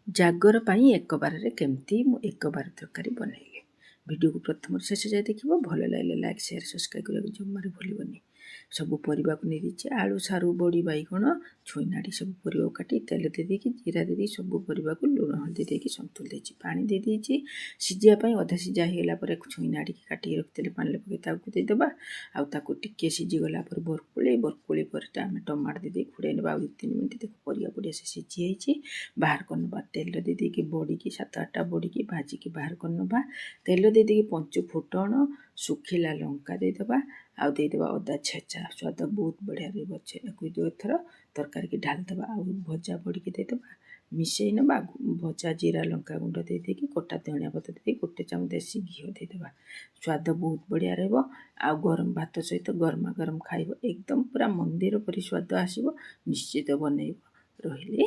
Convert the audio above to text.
ଜାଗର ପାଇଁ ଏକ ବାରରେ କେମିତି ମୁଁ ଏକ ବାର ତରକାରୀ ବନେଇଲି। ଭିଡ଼ିଓକୁ ପ୍ରଥମରୁ ଶେଷ ଯାଏ ଦେଖିବ। ଭଲ ଲାଗିଲେ ଲାଇକ୍, ସେୟାର, ସବସ୍କ୍ରାଇବ୍ କରିବାକୁ ଜମାରୁ ଭୁଲିବନି। ସବୁ ପରିବାକୁ ନେଇଦେଇଛି, ଆଳୁ, ସାରୁ, ବଡ଼ି, ବାଇଗଣ, ଛୁଇଁ ନାଡ଼ି। ସବୁ ପରିବାକୁ କାଟି ତେଲ ଦେଇଦେଇକି, ଜିରା ଦେଇଦେଇକି, ସବୁ ପରିବାକୁ ଲୁଣ ହଳଦୀ ଦେଇକି ସନ୍ତୁଳି ଦେଇଛି। ପାଣି ଦେଇଦେଇଛି ସିଝିବା ପାଇଁ। ଅଧା ସିଝା ହେଇଗଲା ପରେ ଛୁଇଁ ନାଡ଼ିକି କାଟିକି ରଖିଥିଲେ, ପାଣିରେ ପକାଇ ତାକୁ ଦେଇଦେବା। ଆଉ ତାକୁ ଟିକିଏ ସିଝିଗଲା ପରେ ବରକୋଳି, ବରକୋଳି ପରେ ଆମେ ଟମାଟୋ ଦେଇଦେଇ ଘୋଡ଼େଇ ନେବା ଆଉ 2-3 ମିନିଟ୍। ଦେଖ, ପରିବା ବଢ଼ିଆ ସେ ସିଝି ହେଇଛି, ବାହାର କରିନେବା। ତେଲ ଦେଇଦେଇକି ବଡ଼ିକି, 7-8ଟା ବଡ଼ିକି ଭାଜିକି ବାହାର କରିନେବା। ତେଲ ଦେଇଦେଇକି ପଞ୍ଚୁ ଫୁଟଣ, ଶୁଖିଲା ଲଙ୍କା ଦେଇଦେବା ଆଉ ଦେଇଦେବା ଅଦା ଛେଚା। ସ୍ୱାଦ ବହୁତ ବଢ଼ିଆ ରହିବ। ଏକୁ ଏଥର ତରକାରୀକି ଢାଳିଦେବା ଆଉ ଭଜା ବଡ଼ିକି ଦେଇଦେବା, ମିଶେଇ ନେବା। ଭଜା ଜିରା ଲଙ୍କା ଗୁଣ୍ଡ ଦେଇଦେଇକି, କଟା ଧଣିଆ ପତ୍ର ଦେଇକି, ଗୋଟେ ଚାମଚ ଦେଶୀ ଘିଅ ଦେଇଦେବା। ସ୍ୱାଦ ବହୁତ ବଢ଼ିଆ ରହିବ ଆଉ ଗରମ ଭାତ ସହିତ ଗରମା ଗରମ ଖାଇବ, ଏକଦମ ପୁରା ମନ୍ଦିର ପରି ସ୍ୱାଦ ଆସିବ। ନିଶ୍ଚିତ ବନେଇବ। ରହିଲି।